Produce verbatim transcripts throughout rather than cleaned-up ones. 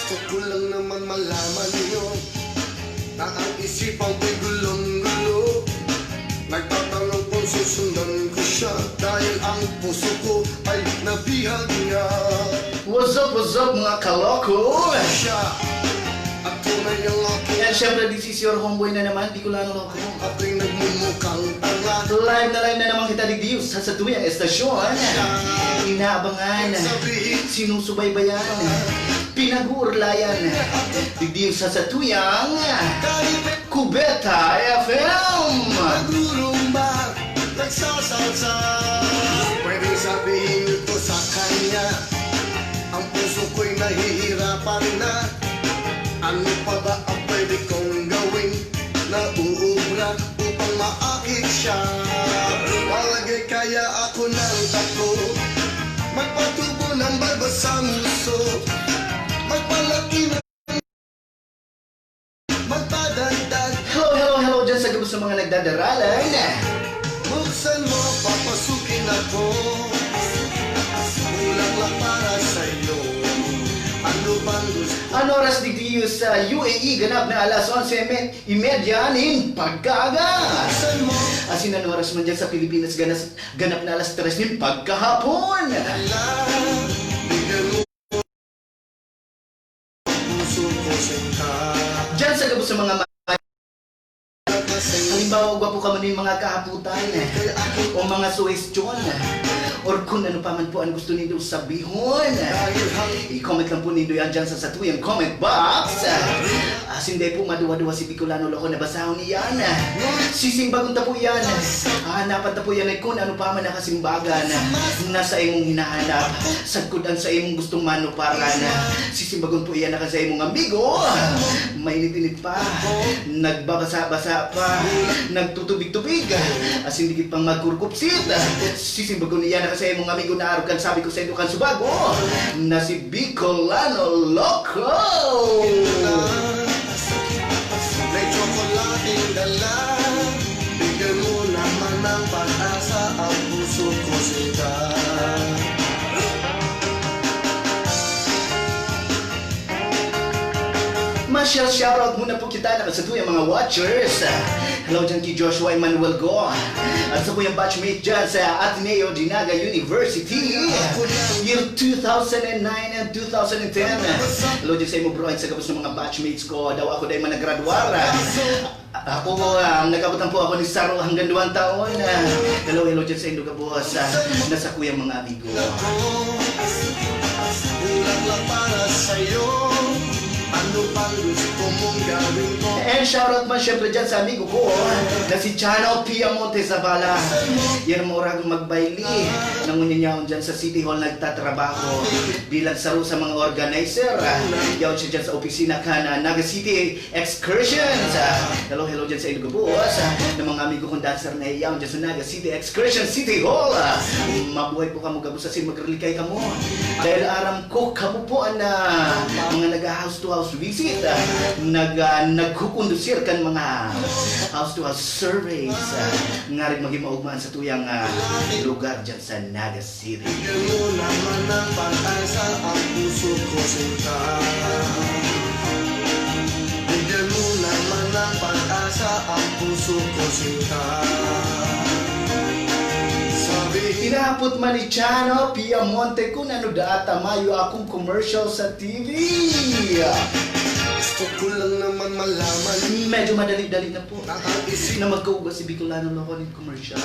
Gusto ko lang naman malaman niyo na ang isipan ko'y gulong-gulo. Nagtatanong kung susundan ko siya dahil ang puso ko ay nabihag niya. What's up, what's up, mga kaloko? Siya at tunay ang aking And syempre, this is your homeboy na naman, Bicolano Loco. Ako'y nagmumukhang tanga. Live na live na naman kita digdi sa satuyang estasyon. Inaabangan, Sabihin sinusubaybayan, pinag-uurlayan digdi sa satuyang kahit Kubeta F M. Nagrurumba, nagsasalsa. Pwede sabihin ito sa kanya. Ang puso ko'y nahihirapan na. Ano pa ba ang pwede kong gawin? Nauubra upang maakit siya. Palagay kaya ako ng tako. Magpatubo ng barba sa muso. Magpalaki ng magpadagdag. Hello, hello, hello dyan sa gabos ng mga nagdadaralan. Buksan mo, papasukin ako. Bulaklak para sa'yo. Ano bang gusto An oras digdi sa U A E, ganap na alas onse me- y media nin pagkaaga. Buksan mo, Asin an oras man dyan sa Pilipinas, ganas, ganap na alas tres nin pagkahapon. ala. Bigyan mo puso ko sinta. Dyan sa gabos sa mga ma- Kasi Halimbawa, gwapo ka man yung mga kahaputan o mga suwestyon or kung ano pa man po ang gusto nindo sabihon, dahil hang i-comment lang po nindo yan dyan sa satuyang comment box. Asin dai po maduwa-duwa si Bicolano Loco na basahon iyan. Sisimbagon ta po iyan. Hahanapan ta po iyan ay kung ano pa man nakasimbagan na sa imong hinahanap. Sagkod an sa imong gustong manuparan. Sisimbagon po iyan na sa imong amigo. Mainit-init pa. Nagbabasa-basa pa. Nagtutubig-tubig. Asin dikit pang magkurkupsit. Sisimbagon iyan na sa imong amigo na arog kan sabi ko sa inyo kan subago na si Bicolano Loco. May tsokolateng dala. Bigyan mo naman ng pag-asa ang puso ko sinta. Masyal shoutout muna po kita na sa tuyang mga watchers. Hello dyan kay Joshua Emmanuel Go. At sa kuyang batchmate dyan sa Ateneo de Naga University. Year two thousand nine and two thousand ten. Hello dyan sa imo bro at sa gabos ng mga batchmates ko. Daw ako dai man nagradwar. Ako, ah, nag-abot lang po ako ni saro hanggang duwang taon. Ah, hello, hello dyan sa indo gabos. Ah, na sa kuyang mga amigo. Bulaklak para sa'yo. Ano pang gusto mong gawin ko? And shoutout man syempre dyan sa amigo ko na si Chano Piamonte Zavala. Yan ang mauragang magbayli na ngunyan yaon dyan sa City Hall nagtatrabaho bilang saro sa mga organizer. Yaon siya dyan sa opisina kan Naga City Excursions. Ah, hello, hello dyan sa indo gabos. Ah, ng mga amigo kong dancer na yaon dyan sa Naga City Excursion City Hall. Ah, mabuhay po kamo gabos asin magrilikay kamo. Dahil aram ko, kamo po ang, ah, mga nag-house to house visit, ah, nag, ah, nagkukondusir kan mga house to house surveys, ah, ngarig maging maugma an satuyang, ah, lugar dyan sa Naga City. Bigyan mo naman ng pag-asa ang puso ko sinta. Bigyan mo naman ng pag-asa ang puso ko sinta. Sabihin Inapot man ni Chano Piamonte kung ano data mayo akong commercial sa T V. Gusto ko lang naman malaman Medyo madali-dali na po na ang isip na magkauga si Bicolano Loco nin commercial.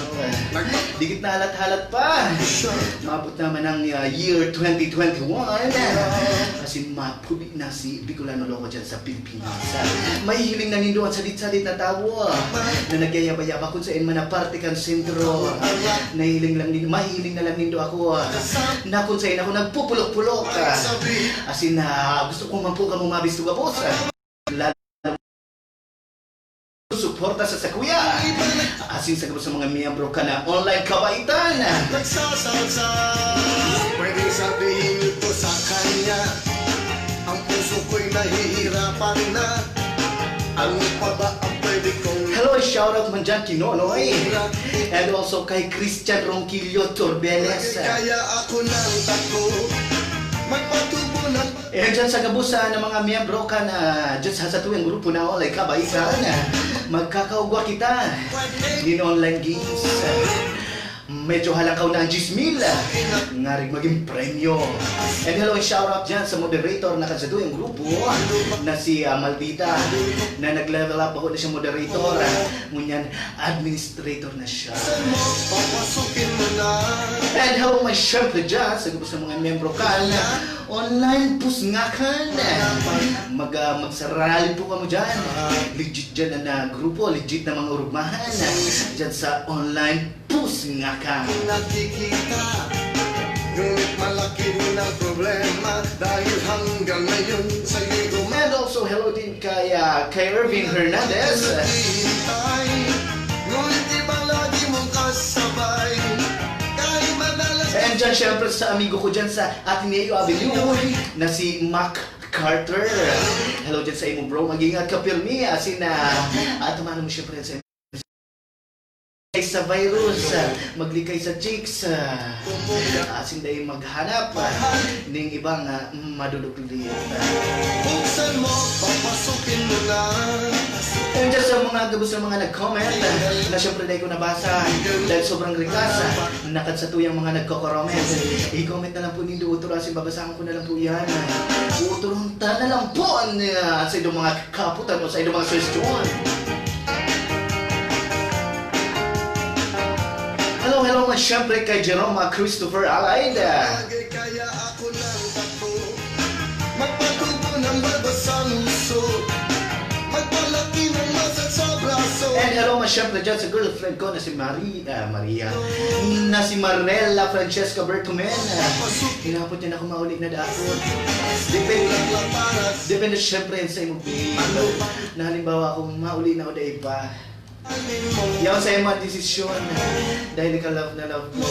Dikit na halat-halat pa siya. Maabot naman ang, ah, year twenty twenty-one. Asin mapubi na si Bicolano Loco dyan sa Pilipinas. Mahihiling na nindo ang sadit-sadit na tawo na nagyayaba-yaba kung saan man na parte kan sentro. Nahihiling lang nindo, mahihiling na lang nindo ako na kung saan ako nagpupulok-pulok. Asin na gusto ko man po kamo mabisto gabos. Lalo suporta sa sakuya. Asin sa gabos sa mga miyembro kan online kabaitan. Nagsasalsa. Pwedeng sabihin niyo to sa kanya. Ang puso ko'y nahihirapan na. Ano pa ba ang pwede kong Hello, shoutout man dyan kay Nonoy. And also kay Christian Ronquillo Torbeles. Kaya ako nang tako. Magpatubo ng And dyan sa gabos na mga miyembro kan, ah, dyan sa satuyang grupo na Online Kabaitan, ah, magkakaugwa kita nin online games. Medyo halangkaw na ang diyes mil, ah, ngarig magin premyo. And hello and shout out dyan sa moderator na kan satuyang grupo na si, ah, Maldita, na nag-level up, bako na siya moderator, ah, ngunyan administrator na siya. And hello, my syempre dyan sa gabos na mga miyembro kan Online Pusngakan. Mag, ah, magsarali po kamo dyan. Legit dyan ang, ah, grupo, legit na mga urugmahan dyan sa Online Pusngakan. Nakikita, ngunit malaki rin ang problema dahil hanggang ngayon sa'yo'y guma- And also, hello din kay, ah, kay Ervin Hernandez. Naghihintay, ngunit iba lagi mong kasabay. Kahit madalas And dyan, syempre, sa amigo ko dyan sa Ateneo Avenue, na si Mac Carter. Hello dyan sa imo, bro. Mag-ingat ka pirmi. Asin na, at tumano mo, syempre, sa sa virus, ah, maglikay sa chicks, ah, asin dai maghanap, ah, ning ibang, ah, maduduklit. Buksan mo, papasukin mo na. And just sa mga gabos na mga nag-comment, ah, na syempre dai ko nabasa, dahil sobrang rikas, ah, na kan satuyang mga nagko-comment. I-comment na lang po nindo, utro, asin babasahon ko na lang po yan. Uturon ta na lang po ang, ah, sa inyong mga kaputan o sa inyong mga suwestyon. Hello, hello, mga syempre kay Jerome, ah, Christopher Alaid. Bagay kaya ako ng tato. Magpatubo ng baba sa muso. Magpalaki ng masat sa braso. And hello, mga syempre dyan sa girlfriend ko na si Marie, ah, Maria, na si Marella Francesca Bertumen. Hinapot niya na kung mauli na dapat. Depende, depende syempre yan sa imo, babe. Na halimbawa, kung mauli na o dai pa. Yaon sa imo ang desisyon. Dahil ika love na love ko.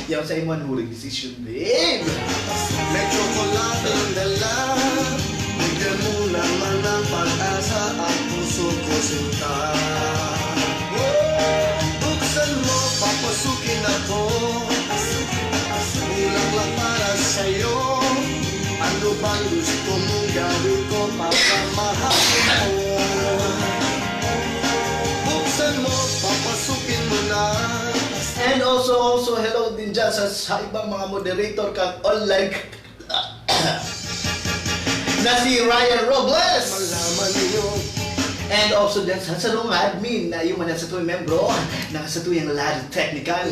Yaon sa imo ang huling desisyon, babe. May tsokolateng dala. Bigyan mo naman ng pag-asa ang puso ko, sinta. Buksan mo, papasukin ako. Bulaklak para sa'yo. Ano bang gusto mong gawin ko para mahalin mo? Buksan mo, papasukin mo na. And also, also, hello din dyan sa, sa ibang mga moderator kan online na si Ryan Robles. Malaman niyo. And also dyan sa sarong admin na yung mga satuyang membro na satuyang lado technical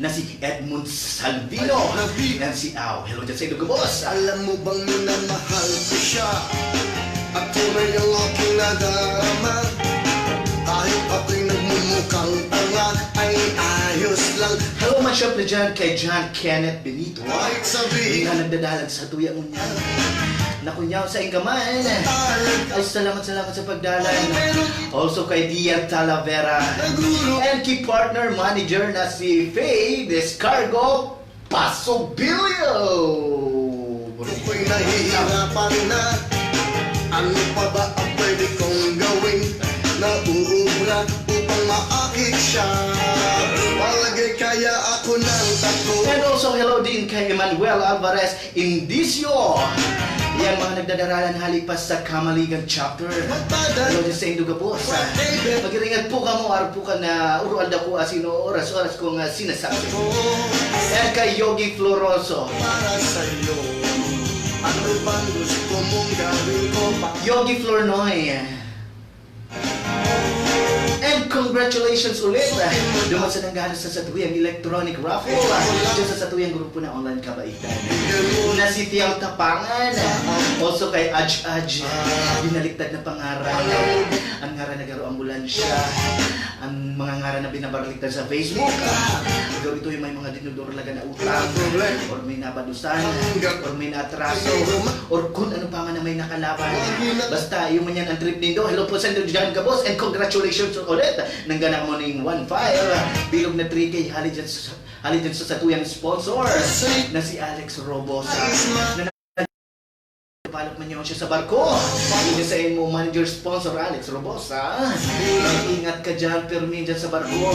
na si Edmund Salvino. Yan si Au. Hello dyan sa inyong gabos. Alam mo bang minamahal ko siya? At tunay ang aking nadarama. Kahit ako'y nagmumukhang tanga, ay ayos lang. Hello man syempre dyan kay John Kenneth Benito. Kahit sabihin na nagdadalag sa tuya ngunyan. Nakunyaw sa inggaman. Ay, salamat, salamat sa pagdalan. Also kay Dian Talavera. And key partner manager na si Faye Descargo Pasobilio. Ako'y nahihirapan na. Ano pa ba ang pwede kong gawin? Nauubra upang maakit siya. Palagay kaya ako ng takot. And also, hello din kay Emmanuel Alvarez Indicio. Yan, mga nagdadaralan hali pa sa Kamaligan Chapter. Hello din sa indo gabos. Mag-iringat po kamo, araw po ka na uruan da ko asin oras-oras kong, ah, sinasabi. And kay Yogi Floroso. Para sa'yo, ano bang gusto mong gawin ko pa? Yogi Flornoy. And congratulations ulit, ah, duman sa nanggana sa satuyang electronic raffle, ah, dyan sa satuyang grupo na Online Kabaitan. Na si Tiang Tapangan, ah, also kay Aj Aj, binaliktad na pangaran. Ang ngaran na garo ambulansya, ang mga ngaran na binabaliktad sa Facebook, ah, garo ito yung may mga dinudurlagan na utang, or may nabadusan, or may naatraso, or kung ano pa man na may nakalaban. Basta, yun man yan ang trip nindo. Hello po sa indo dyan, kabos, and congratulations ulit. Nanggana mo ning one five, bilog na three K, hali dyan sa, hali dyan sa satuyang sponsor na si Alex Robosa. Na Palok man yun siya sa barko. Yun sa imo manager sponsor, Alex Robosa. Mag-ingat ka dyan, Fermin, dyan sa barko.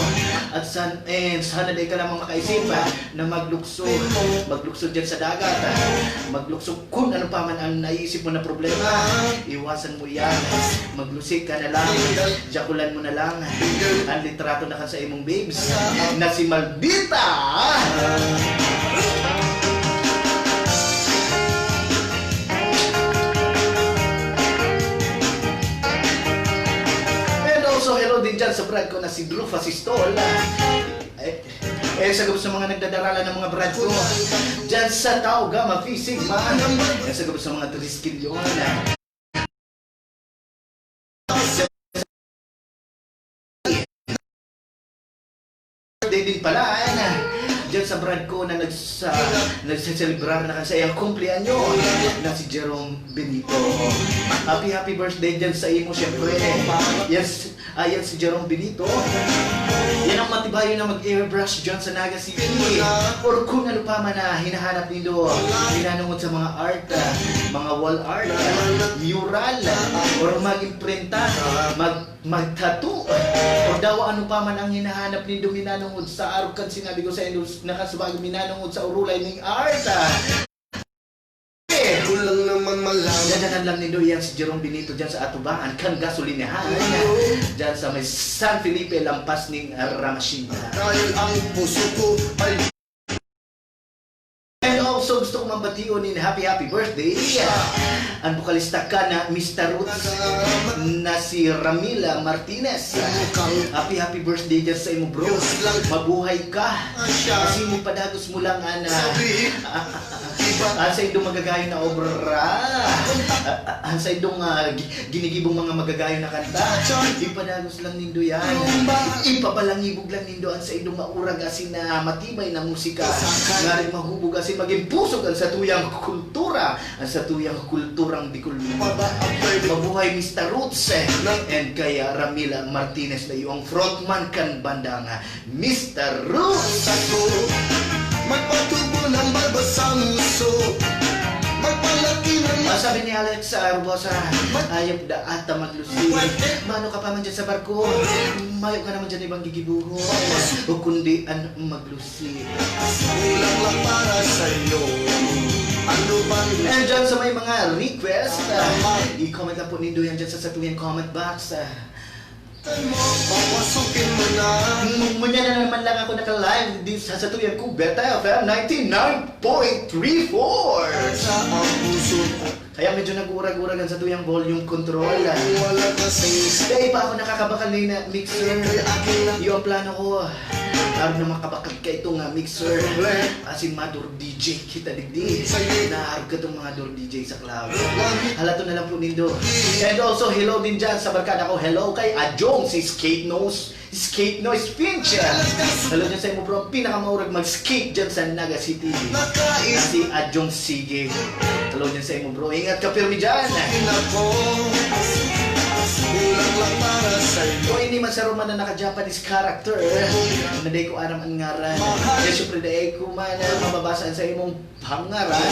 At san, and sana di ka lamang makaisip, ah, na maglukso. Maglukso dyan sa dagat, ah. Maglukso kung ano pa man ang naisip mo na problema. Iwasan mo yan. Maglusik ka na lang. Jakulan mo na lang. Ang litrato na kan sa imong babes na si Malvita. And also, hello din dyan sa brad ko na si Drew Fasistol. Eh, eh, sa gabos ng mga nagdadarala ng mga brad ko dyan sa Tao Gama Fishing Man. Eh, sa gabos ng mga Triskelion. Birthday din pala, ayan, ah, dyan sa brad ko na nagsa-, nagseselebrar na kan sa iyang kumpleanyo, na si Jerome Benito. Happy, happy birthday dyan sa imo, syempre. Yes, ayan si Jerome Benito. Yan ang matibayo na mag-airbrush dyan sa Naga City. Or kung ano pa man na hinahanap nindo, hinanungod sa mga art, ah, mga wall art, ah, mural, ah, or mag-imprenta, mag-, mag-tattoo, or dawa ano pa man ang hinahanap nindo minanungod sa arog kan sinabi ko sa indo, nakasubag minanungod sa urulay ning art, ah. Kulang naman malaman. Dadakan lang nindo iyan si Jerome Benito dyan sa atubangan kan gasolinahan. Dyan sa may San Felipe, lampas ning Ramasina. Dahil ang puso ko ay And also, gusto ko mambation nin happy, happy birthday ang bokalista kan Mister Roots na si Ramila Martinez. Happy, happy birthday dyan sa imo, bro. Mabuhay ka. Kasi mo padagos mo lang, ana. Ang sa indong magagayon na obra. Ang sa indong, ah, gi-, ginigibong mga magagayon na kanta. Ipadagos lang nindo yan. Ipabalangibog lang nindo ang sa indong maurag asin na matibay na musika. Ngaring mahubog asin maging pusog ang satuyang kultura. Ang satuyang kulturang Bicol. Mabuhay, Mister Roots, eh. And kay, ah, Ramila Martinez na iyong frontman kan bandang, ah, Mister Roots. Ako, magpatubo ng balbas sa muso. Magpalaki ng Ang sabi ni Alex, ah, Robosa, "Ayop da ata maglusi. Mano ka pa man dyan sa barko? Mayo ka naman dyan ibang gigibuhon. O kundi an maglusi." Kulang lang para sa'yo. Ano bang And dyan sa may mga request, ah, i-comment lang po nindo yan dyan sa, sa tuwing comment box, ah. Papasukin mo na. Ngunyan na naman lang ako naka-live di sa, sa tuyang Cubeta F M ninety-nine point three four. Sa ang puso ko. Kaya medyo nag-urag-urag ang sa tuyang volume control. Wala kasing Dahil pa ako nakakabakal ni na mixer. Kaya akin na. Yung plano ko, araw na makabakal ka itong, ah, mixer. Asin madur D J kita digdi. Naharap ka tong mga dur D J sa club. Halaton na lang po nindo. And also, hello din dyan sa barkada ko. Hello kay Adjong, si Skate Nose. Skate Nose Pincher. Hello dyan sa imo, bro. Pinakamaurag mag-skate dyan sa Naga City. Si Adjong Sige. Hello dyan sa imo, bro. Ingat ka, pirmi dyan. Kulang lang para sa'yo. O, ini man sa Roma na naka-Japanese character. Na di ko aram ang ngaran. Eh, syempre, di ko man, ah, mababasa sa imong pangaran.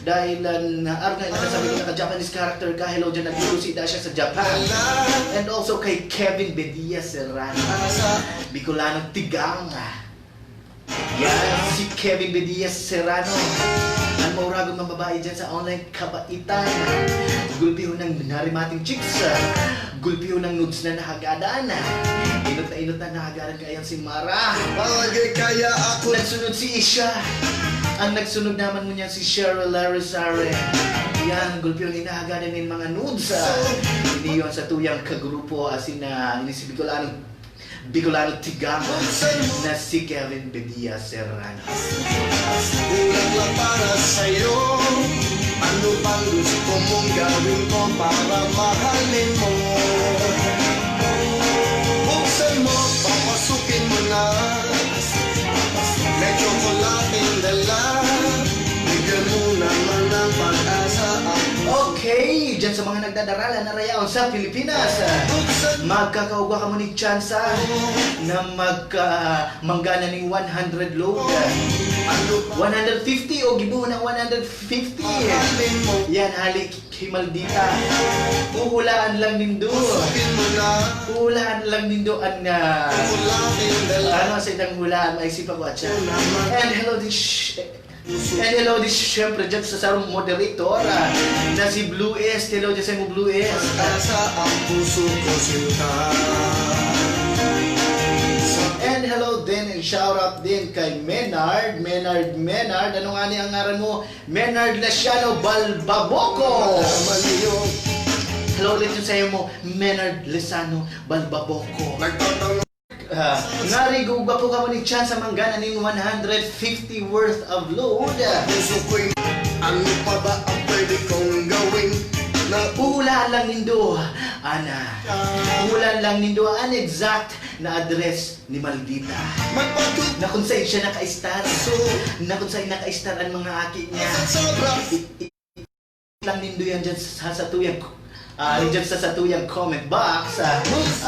Dahil, ah, na, arog na sabi ko, naka-Japanese character ka. Hello dyan, naglusi na siya sa Japan. And also kay Kevin Bedia Serrano. Bicolano Tigang. Yan, si Kevin Bedia Serrano. Ang mauragon mga babae dyan sa online kabaitan. Gulpihon ng narimating chicks. Gulpihon ng nudes na nahagadan. Inot na inot na nahagadan kayang si Mara. Palagi kaya ako Nagsunod si Isha. Ang nagsunod naman mo niya si Cheryl Larisare. Yan, gulpihon inahagadan ng mga nudes. Ah. Ini yun sa tuyang kagrupo, asin na, ini si Bicolano Bicolano Tigang na si Kevin Bedia Serrano. Kulang lang para sa'yo. Ano bang gusto mong gawin ko para mahalin mo? Buksan mo, papasukin mo na. May tsokolating dala. Bigyan mo naman ng pag-asa ako. Okay, dyan sa mga nagdadarala na rayaon sa Pilipinas, ah, magkakaugwa kamo ni tsansa na magka-, manggana ning one hundred load. One hundred fifty o gibohon ang one hundred fifty. Yan, hali kay Maldita. Huhulaan lang nindo. Huhulaan lang nindo an, ah, ano sa itang hulaan, maisip ako at siya. And hello din, sh- and hello din, syempre, dyan sa sarong moderator, ah, na si Blue Est. Hello dyan sa imo, Blue Est. Pag-asa ang puso ko, sinta. And hello din and shout out din kay Menard. Menard, Menard, ano nga ni ang ngaran mo? Menard Lesiano Balbaboco. Hello ulit yun sa imo, Menard Lesiano Balbaboco. Ah, ngari gugba po kamo ni chance sa manggana ning one hundred fifty worth of load. Puso ko'y ano pa ba ang pwede kong gawin? Na Hulaan lang nindo, ana. Hulaan lang nindo an exact na address ni Maldita. Magpatu- Na kung saan siya naka-star. So, na kung saan naka-star ang mga aki niya. Sobra. I- i- lang nindo yan dyan sa, sa satuyang, ah, dyan sa satuyang comment box. Ah,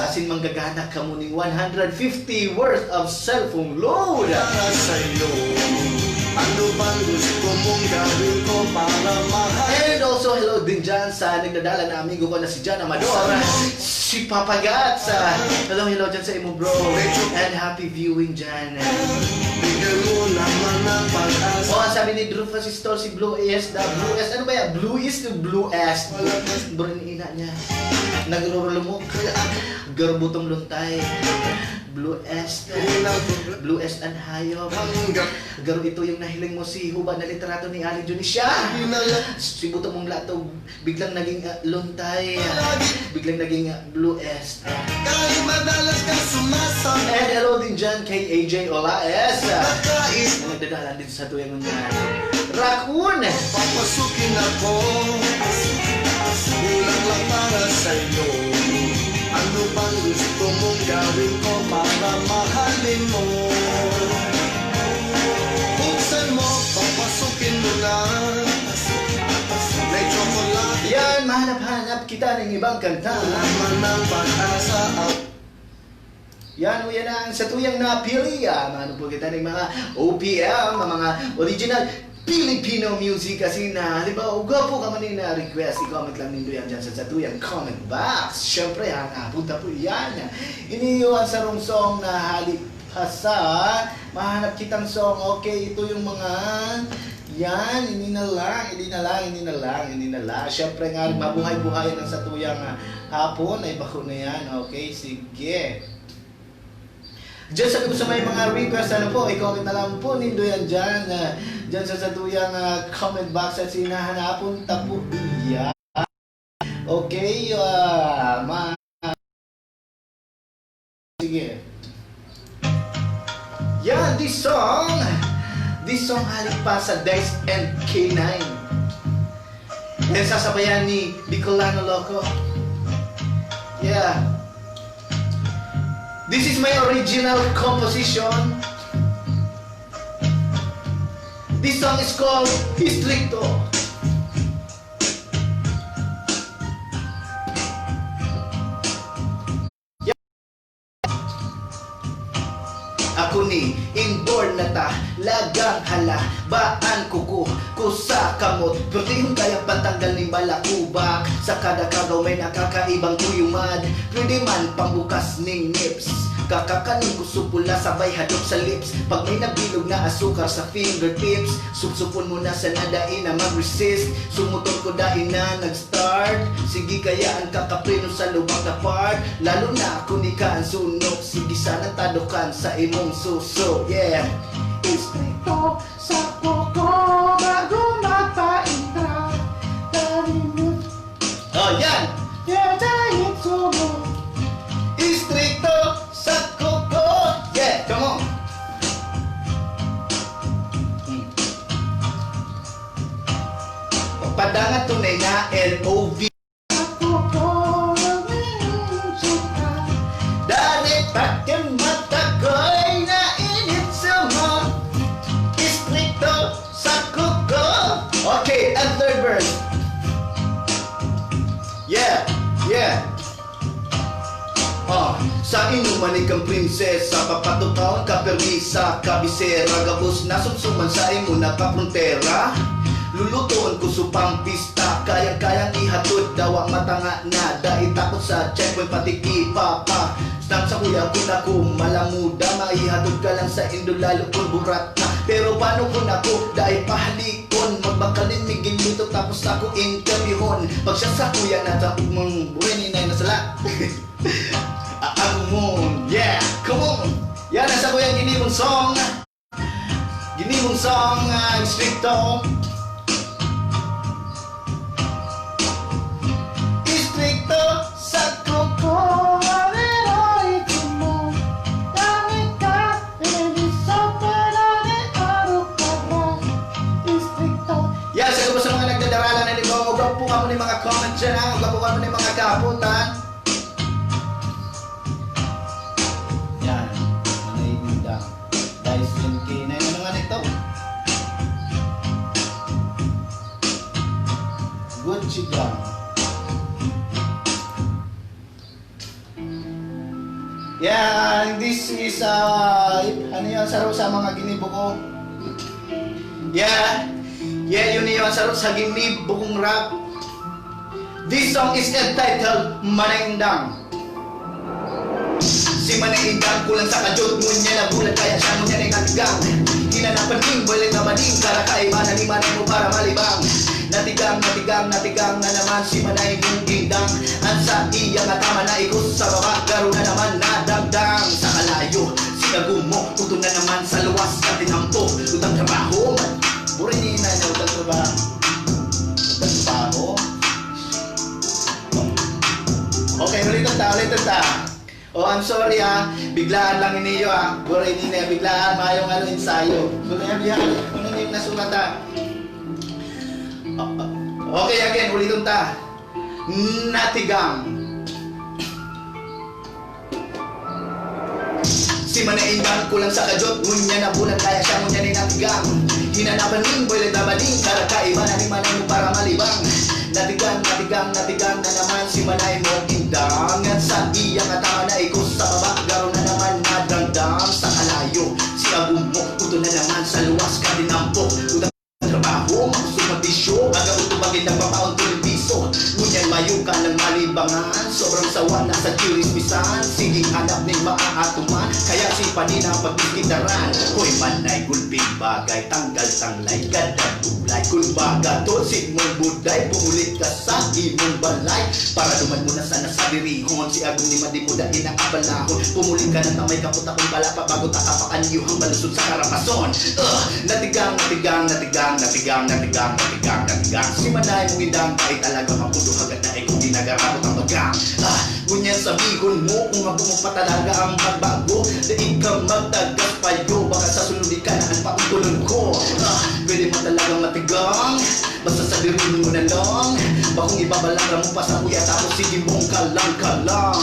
asin manggagana kamo ning one hundred fifty worth of cellphone load. Para sa'yo, ano bang gusto mong gawin ko para mahal? And also, hello din dyan sa nagdadala na amigo ko na si John Amador. Si Papa Gats. Ah, hello, hello dyan sa imo, bro. And happy viewing dyan. Bigyan mo naman ng pag-asa. Oh, ang sabi ni Drew Fasistol, si Blue Est, the Blue Est. Ano ba yan? Blue East o Blue Est? Bro, ni ina niya. Nagrurulumok. Garubutong luntay. Blue Est. Blue Est ang hayop. Garo ito yung nahiling mo si Huba na literato ni Ali Dionisia. Si Buto mong Latog. Biglang naging, ah, luntay. Biglang naging, ah, Blue Est. Kahit madalas kang sumasama. And hello din dyan kay A J Olaes. Nagkais. Ang nagdadalan din sa tuyang mga Raccoon. Papasukin ako. Kulang lang para sa'yo. Ano bang gusto mong gawin ko para mahalin mo? Buksan mo, papasukin mo na. May tsokolate. Yan, mahanap-hanap kita ng ibang kanta. Laman ng pag-asa ang Yan, uya na ang satuyang napili. Ah, maano po kita ng mga O P M, ang mga original Filipino music. Kasi na, halimbawa, uga po ka man na request, i-comment lang nindo yan dyan sa satuyang comment box. Siyempre, ang apunta po yan. Ini yung sarong song na hali pa sa mahanap kitang song. Okay, ito yung mga yan, ini na lang, ini na lang, ini na lang, ini na lang. Siyempre nga, mabuhay-buhayan ang satuyang, ah, hapon ay bako na yan. Okay, sige. Diyan sa, sa may mga request, ano po, i-comment na lang po nindo yan dyan. Ah, dyan sa satuyang, ah, comment box at sinahanapon ta po iya. Okay, ah, ma-, sige. Yeah, this song, this song hali pa sa Dice and K nine. And sasabayan ni Bicolano Loco. Yeah. This is my original composition. This song is called Istrikto. Ako ni inborn na ta, lagang hala, baan kuko, kusa kamot, pwedeng kaya patanggal ning balakubak, sa kada kagaw may nakakaibang kuyumad, pwede man pambukas ning nips, kakakanon ko supula sabay hadok sa lips, pag may nabilog na asukar sa fingertips, supsupon mo na sana dai na mag-resist, sumutot ko dai na nag-start, sige kaya ang kakapreno sa lubak na part, lalo na ako ni ka ang sunok, sige sana tadokan sa imong suso, yeah. Istrikto sa kuko bago magpaintra. Talimot. Oh, yan. Yeah, dahil sumo. Istrikto sa kuko. Yeah, come on. Hmm. Padangat tunay na L O V. Dali, pakin matakoy na init sa mo. Istrikto sa kuko. Okay, ang third verse. Yeah, yeah. Oh, Sa inuman ikang prinsesa, papatukawan ka permi sa kabisera, gabos na sumsuman sa imo na kaprontera. Lulutoon ko supang pista, kayang-kayang ihatod, dawa matanga na, dai takot sa checkpoint, pati kipapa. Nang sa kuya ko na ko malamuda, maihatod ka lang sa indo lalo kung burat na. Pero paano kung ako dai pahalikon? Magbakal nin migilito tapos ako interviewon. Pag siya sa kuya na tapos mong buhay ni Nay Nasala. Aagumon. Yeah, come on. Yan ang sa kuyang ginibong song. Ginibong song, ah, Istrikto. Istrikto sa kuko, areroy mo. Dami ka, baby, sa parade, aro ka ba? Istrikto. Yan, sa gabos sa mga nagdadaralan na, di ba? Huwag po kamo ni mga comment dyan, ha? Huwag po kamo ni mga kaputan. Yan. Naiinda. Dahil slim K na yun. Ano nga nito? Gucci gang. Yan. This is, uh, ano yun? Saro sa mga ginibo ko. Yeah. Yeah, yun yun. Saro sa ginibo kong rap. This song is entitled Manay Indang. Si Manay Indang kulang sa kajot, ngunyan na bulag, kaya siya ngunyan ay natigang. Hinanapan ning boy, like na maning, karakaiba na ni Manay mo para malibang. Natigang, natigang, natigang na naman si Manay mong Indang. Ang sa iya nga tama na ikos sa baba, garo na naman nadangdang. Sa kalayo, si Agumo, utol na naman sa luwas, katinampo, utang trabaho. Buray ni Inay na utang trabaho. Utang trabaho. Okay, ulitan ta, ulitan ta. Oh, I'm sorry, ah. Biglaan lang ini iyo, ah. Buray ni Inay, biglaan, mayong ano, ensayo. So, kaya biya, ano na yung nasulat, ah? Okay, again, ulitan ta. Natigang. Si Manay Indang kulang sa kajot, ngunyan na bulag, kaya siya ngunyan ay natigang. Hinanapan ning boy, nagbabaling, karakaiba na ni Manay mo para malibang. Natigang, natigang, natigang na naman si Manay mo Indang. At sa iya nga tama na ikos sa baba, garo na naman nadangdang. Sa kalayo, si Agumo, utol na naman sa luwas, katinampo. Utang trabaho, makusog magbisyo, aga utubagin nagpapaon tuloy piso. Ngunyan mayo ka ng malibangan, sobrang sawa na sa chismisan. Sige, hanap ning maaatuman, kaya si Panina pagkikitaran. Hoy, Manay, gulping bagay, tanggal tanglay, ganda bublay. Kun baga, tonsin mong buday, pumulit ka sa imong balay. Para duman mo na sana sa dirihon, si Agum ni Madi mo dai na kabalahon. Pumulit ka na ta may kapot akong bala pa bago ta kapakan iyuhang balusod sa karapason. Uh, natigang, natigang, natigang, natigang, natigang, natigang, natigang. Si Manay mong Indang, dai talaga mapudo, hagad na ikong ginagarabot ang bagang. Ah, ngunyan sabihon mo kung ako mo pa talaga ang pagbago. Dai ka magtagas payo, baka sa sunod di ka na ang pautulon ko. Ah, pwede mo talagang matigang. Basta sa dirihon mo na lang, bakong ibabalang mo pa sa kuya, tapos sige mong kalang-kalang.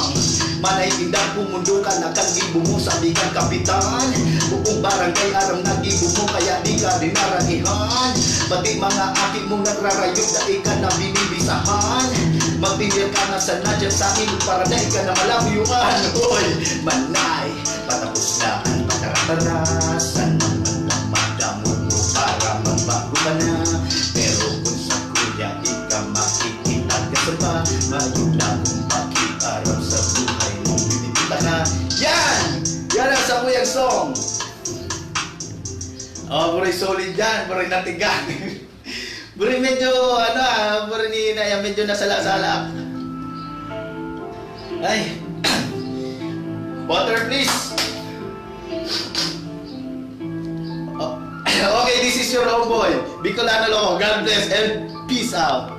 Manay Indang, pumundo ka na kan gibo mo, sabi kan kapitan. Buong barangay aram na gibo mo, kaya di ka rin naragihan. Pati mga aki mong nagrarayo, dai ka na binibisahan. Magtinir ka na sana dyan sa ilog para dai ka na malabuyuan. Hoy, Manay, patapos na ang pagkaratarasan. Ang magdamag-damog mo para magbago ka na. Pero kung sa kuya ika makikita ka sa ba, mayong na kung pakiaram sa buhay mong binibita ka. Yan! Yan ang sa kuyang song. Oh, puro solid yan, puro natigang. Puro medyo, ano, ah, puro ni na yan, medyo nasala-sala. Ay. Water, please. Oh, okay, this is your homeboy, Bicolano Loco. God bless and peace out.